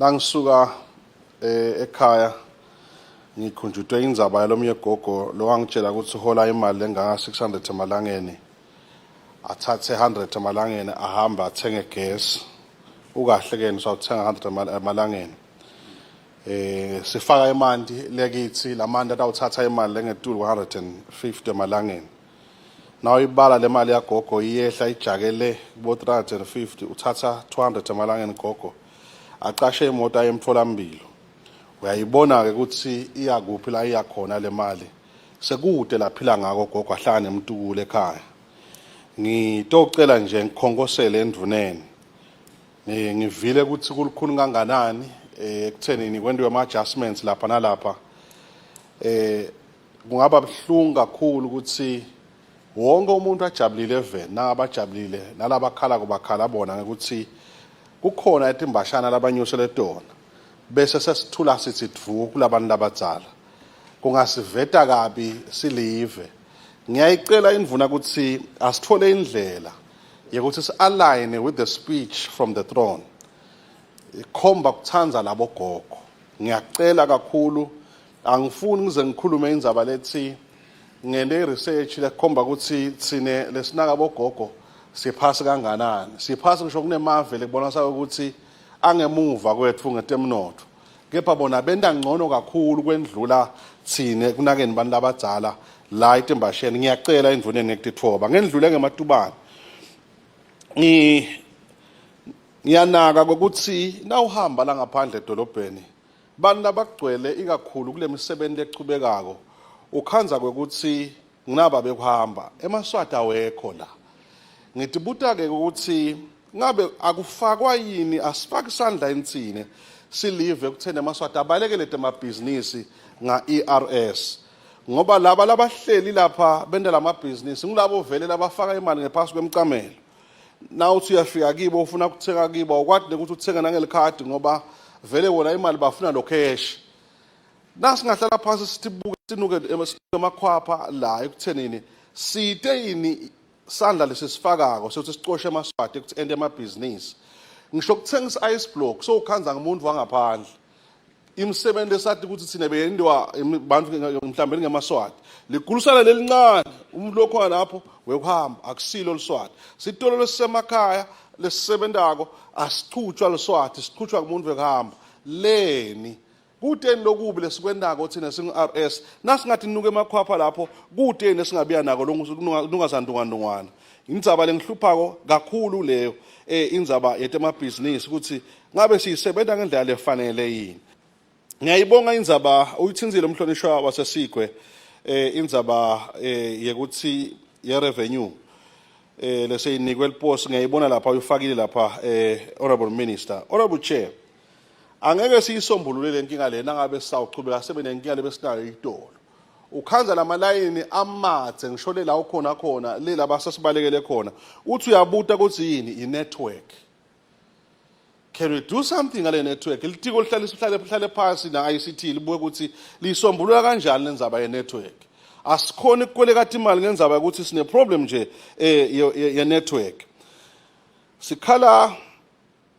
Nangisuka ekhaya ngikhunjutwe indzaba yalomnye gogo lowangitshela ukuthi uhola imali engaka 600 emalangeni, athathe 100 emalangeni, ahambe athenge gas. Ukahle ke nisawuthenga 100 emalangeni. Sifaka emanti lekithi, lamanti atawuthatha imali lengetulu kwa-150 emalangeni. Nawuyibala le mali yagogo iyehla ijakele kubo 350. Uthatha 200 emalangeni gogo, acashe imoto aye emtholampilo. Uyayibona ke ukuthi iyakuphi la iya khona le mali. Sekude laphila ngako gogo, ahlala nemtukulu ekhaya. Ngitocela nje ngikhonkosele endvuneni. Ngivile ukuthi kulukhuni kanganani ekuthenini kwentiwe ama adjustments lapha nalapha. Kungaba buhlungu kakhulu ukuthi wonke umuntu ajabulile eveni, nangabajabulile nalabakhala kubakhala bona ngekuthi kukhona etimbashana labanyusele tona, bese sesithula sithi dvu kulabantu labadzala. Kungasiveta kabi silive. Ngiyayicela indvuna ukuthi asithole indlela yekuthi si-align with the speech from the throne ikhomba kuthandza labo gogo. Ngiyacela kakhulu, angifuni ngize ngikhulume indzaba lethi ngente i-research lekhomba ukuthi thine lesinaka bogogo siphasi kanganani. Siphasi ngisho kunemave lekubonakala ukuthi angemuva kwethu ngetemnotfo, kepha bona benta ngcono kakhulu kwendlula thine kunakeni bantu labadzala la etimbasheni. Ngiyacela endvuneni ngekutitfoba ngendlule ngematubane. Ngiyanaka ukuthi nawuhamba la ngaphandle edolobheni, bantu labagcwele ikakhulu kule misebenzi lechubekako, ukhandza kwekuthi nginaba bekuhamba emaSwati awekho la. Ngitibuta-ke ukuthi ngabe akufakwa yini, asifaki isandla insine silive ekutheni emaSwati abalekele temabhizinisi nga-ERS, ngoba laba labahleli lapha benta lamabhizinisi ngulabo vele labafaka imali ngephasi kwemcamelo. Na uthi uyafika kibo ufuna ukuthenga kibo, awukwati nekuthi uthenge nangelikhadi ngoba vele wona imali bafuna lo cash. Nasingahlala phansi sithi buke sinuke emakhwapha la ekuthenini site yini sandla lesisifakako sokuthi sicoshe emaSwati ukuthi ente emabhizinisi. Ngisho kuthengisa ice block sowukhandza ngumuntu wangaphandle. Imisebenzi esathi ukuthi thina beyentiwa bantu mhlawumbe ngemaSwati, ligulusana lelincane umuntu lokhona lapho wekuhamba akusilo liSwati. Sitolo lesisemakhaya lesisebentako asichutshwa liSwati, sichutshwa kumuntu wekuhamba. Leni kuteni lokubi lesikwentako thina singu-RS? Nasingathi nuke emakhwapha lapho kuteni esingabiya nako lungazandungandungwana. Indzaba lengihluphako kakhulu leyo, indzaba yetemabhizinisi, ukuthi ngabe siyisebenta ngendlela lefanele yini. Ngiyayibonga indzaba uyithinzile umhlonishwa waseSigwe, indzaba yekuthi ye-revenue leseyinikwe liposi. Ngiyayibona lapha uyifakile lapha, honorable minister. Honorable chair, angeke siyisombulule le nkinga lena ngabe sisawuchubeka sibe nenkinga lebesinayo itolo. Ukhandza lamalayini amadze ngisho le la ukhona khona le laba sesibalekele khona, uthi uyabuta ukuthi yini i-network. Can we do something ngale network? Litiko lihlale sihlale hlale phansi na ICT libuke ukuthi liyisombulula kanjani lendzaba ye network. Asikhoni ukukweleka imali ngendzaba yokuthi sine problem nje ye network. Sikhala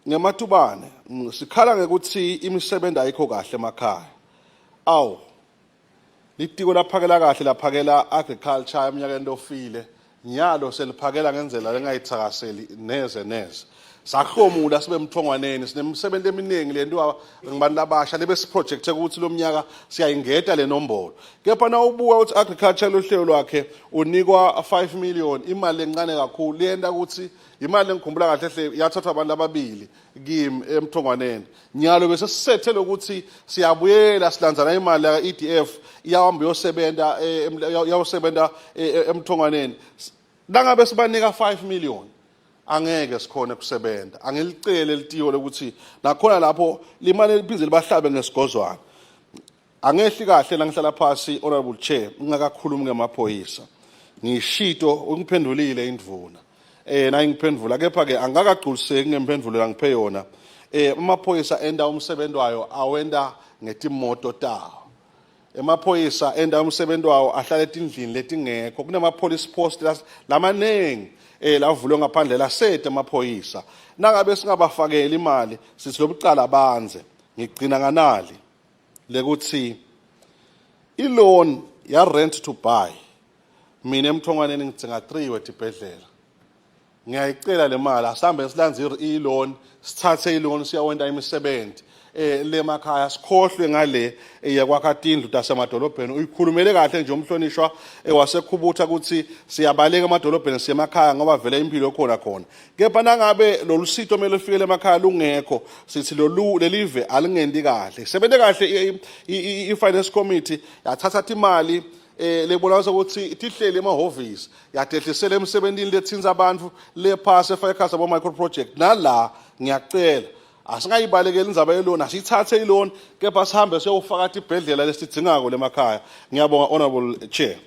ngematubane, sikhala ngekuthi imisebenzi ayikho kahle emakhaya. Awu, litiko laphakela kahle, laphakela agriculture eminyakeni lofile, nyalo seliphakela ngendlela lengayithakaseli neze neze. Sahlomula sibe mthongwaneni, sinemisebenzi eminingi lento ngibantu labasha lebe siprojecte ukuthi lo mnyaka siyayingeta le nombolo, kepha na ubuka ukuthi agriculture lohlelo lwakhe unikwa 5 million, imali encane kakhulu liyenta ukuthi imali engikhumbula kahle hle yathathwa abantu ababili kimi emthongwaneni. Nyalo bese sisethe lokuthi siyabuyela silandzana imali ya EDF iyahamba iyosebenza iyosebenza emthongwaneni. Nangabe sibanika 5 million angeke sikhone kusebenza. Angilicele litiyo lokuthi nakhona lapho limane liphindze libahlabe ngesigozwana. Angehli kahle la ngihlala phasi, honorable chair, ngingakakhulumi ngemaphoyisa. Ngishito ungiphendulile indvuna, nayi ngiphendvula, kepha ke angakagculiseki ngemphendvulo langiphe yona. Amaphoyisa enta umsebenzi wayo, awenta ngetimoto tawo. Emaphoyisa enta umsebenzi wawo ahlala etindlini letingekho. Kunema police post lamanengi lavulwe ngaphandle lasete amaphoyisa. Nangabe singabafakeli imali sithi lobucala banze. Ngigcina nganali lekuthi i-loan ya rent to buy, mina emthongwaneni ngidzinga 3 wetibhedlela. Ngiyayicela le mali, asihambe silanze i-loan, sithathe i-loan siyawenta imisebenzi lemakhaya, sikhohlwe ngale yakwakha tindlu tasemadolobheni. Uyikhulumele kahle nje umhlonishwa wasekhubutha ukuthi siyabaleka emadolobheni siye emakhaya ngoba vele impilo khona khona. Kepha nangabe lolu sito kumele lufikele emakhaya lungekho, sithi lolu lelive alingendi kahle. Sebenze kahle i-finance committee, yathatha imali lebonakala ukuthi tihleli emahhovisi, yadehlisela emsebentini lethinta abantu lephasi efaka abo micro project. Nala ngiyacela, asingayibalekeli indzaba ye-loan, asiyithathe i-loan kepha sihambe siyofaka tibhedlela lesidzingako lemakhaya. Ngiyabonga, honorable chair.